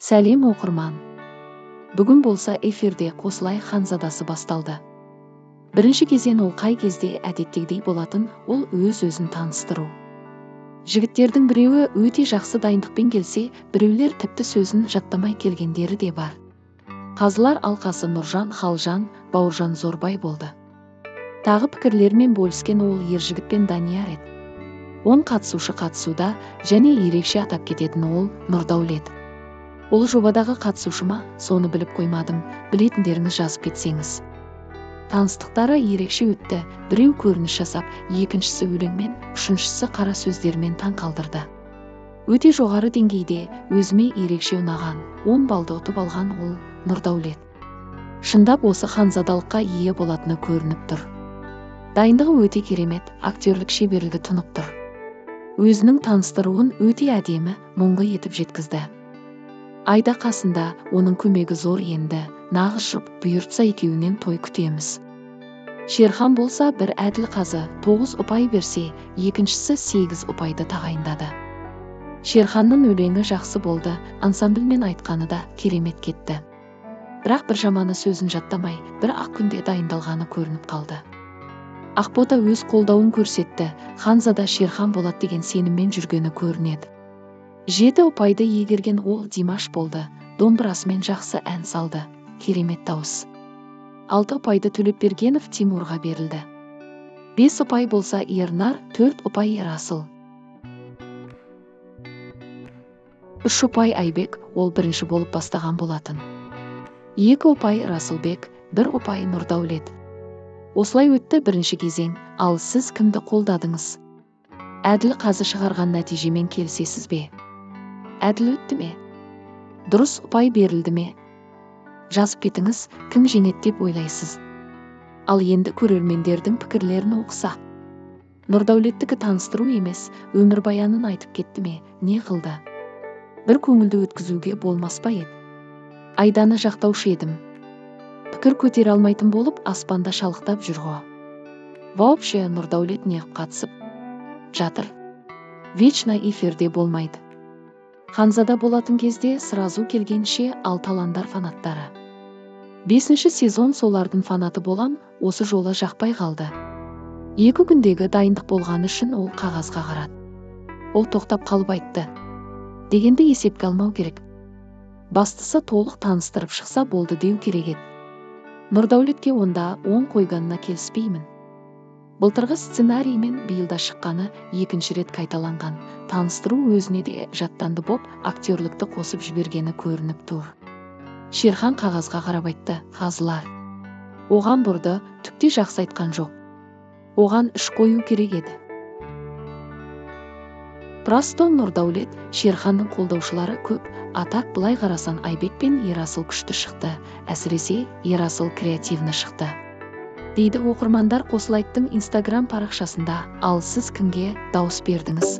Сәлем, оқырман! Бүгін болса эфирде «Қосылайық, ханзадасы» басталды. Бірінші кезең ол қай кезде әдеттегідей болатын, ол өз-өзін таныстыру. Жігіттердің біреуі өте жақсы дайындықпен келсе, біреулер тіпті сөзін жаттамай келгендері де бар. Қазылар алқасы Нұржан Халжан, Бауыржан Зорбай болды. Тағы пікірлермен бөліскен ол Ержігіт пен Данияр еді. 10 қатысушы қатысуда және ерекше атап кететін ол Нұрдәулет. Ол жобадағы қатысушы ма, соны біліп қоймадым, білетіндеріңіз жазып кетсеңіз. Таныстықтары ерекше өтті, біреу көрініс жасап, екіншісі өлеңмен, үшіншісі қара сөздермен таң қалдырды. Өте жоғары деңгейде өзіме ерекше ұнаған, 10 балды ұтып алған ол Нұрдәулет. Шындап осы ханзадалыққа ие болатыны көрініп тұр. Дайындығы өте керемет, актерлік шеберлігі тұнып тұр. Өзінің таныстыруын өте әдемі, мұңлы етіп жеткізді. Айда қасында, оның көмегі зор енді, нағыз жұп, бұйыртса, екеуінен той күтеміз. Шерхан болса, бір әділ қазы 9 ұпай берсе, екіншісі 8 ұпайды тағайындады. Шерханның өлеңі жақсы болды, ансамбльмен айтқаны да керемет кетті. Бірақ бір жаманы сөзін жаттамай, бір ақ күнде дайындалғаны көрініп қалды. Ақбота өз қолдауын көрсетті, ханзада Шерхан болады деген сеніммен жүргені көрінеді. 7 ұпайды иегерген ол Димаш болды, домбырасымен жақсы ән салды, керемет дауыс. 6 ұпайды Төлепбергенов Тимурға берілді. 5 ұпай болса Ернар, 4 ұпай Ерасыл. 3 ұпай Айбек, ол бірінші болып бастаған болатын. 2 ұпай Расылбек, 1 ұпай Нұрдәулет. Осылай өтті бірінші кезең, ал сіз кімді қолдадыңыз? Әділ қазы шығарған нәтижемен келісесіз бе? Әділ өтті ме? Дұрыс ұпай берілді ме? Жазып кетіңіз, кім жеңеді деп ойлайсыз? Ал енді көрермендердің пікірлерін оқысақ. Нұрдәулеттікі таныстыру емес, өмірбаянын айтып кетті ме, не қылды? Бір көңілді өткізуге болмас па еді? Айданы жақтаушы едім. Пікір көтере алмайтын болып, аспанда шалықтап жүр ғой. Вообще Нұрдәулет неғып қатысып жатыр? Вечно эфирде болмайды. Ханзада болатын кезде сразу келгенше ал таландар фанаттары. 5-ші сезон солардың фанаты болам, осы жолы жақпай қалды. 2 күндегі дайындық болғаны үшін ол қағазға қарады. Ол тоқтап қалып айтты. Дегенді есепке алмау керек. Бастысы толық таныстырып шықса болды деу керек еді. Нұрдәулетке онда 10 қойғанына келіспеймін. Былтырғы сценариймен биылда шыққаны екінші рет қайталанған. Таныстыру өзіне де жаттанды боп, актерлікті қосып жібергені көрініп тұр. Шерхан қағазға қарап айтты, қазылар. Оған бұрды, түкте жақсы айтқан жоқ. Оған 3 қою керек еді. Просто Нұрдәулет, Шерханның қолдаушылары көп, а так былай қарасан Айбек пен Ерасыл күшті шықты, әсіресе Ерасыл креативні шықты. Дейді оқырмандар Қосылайықтың Инстаграм парақшасында, ал сіз кімге дауыс бердіңіз?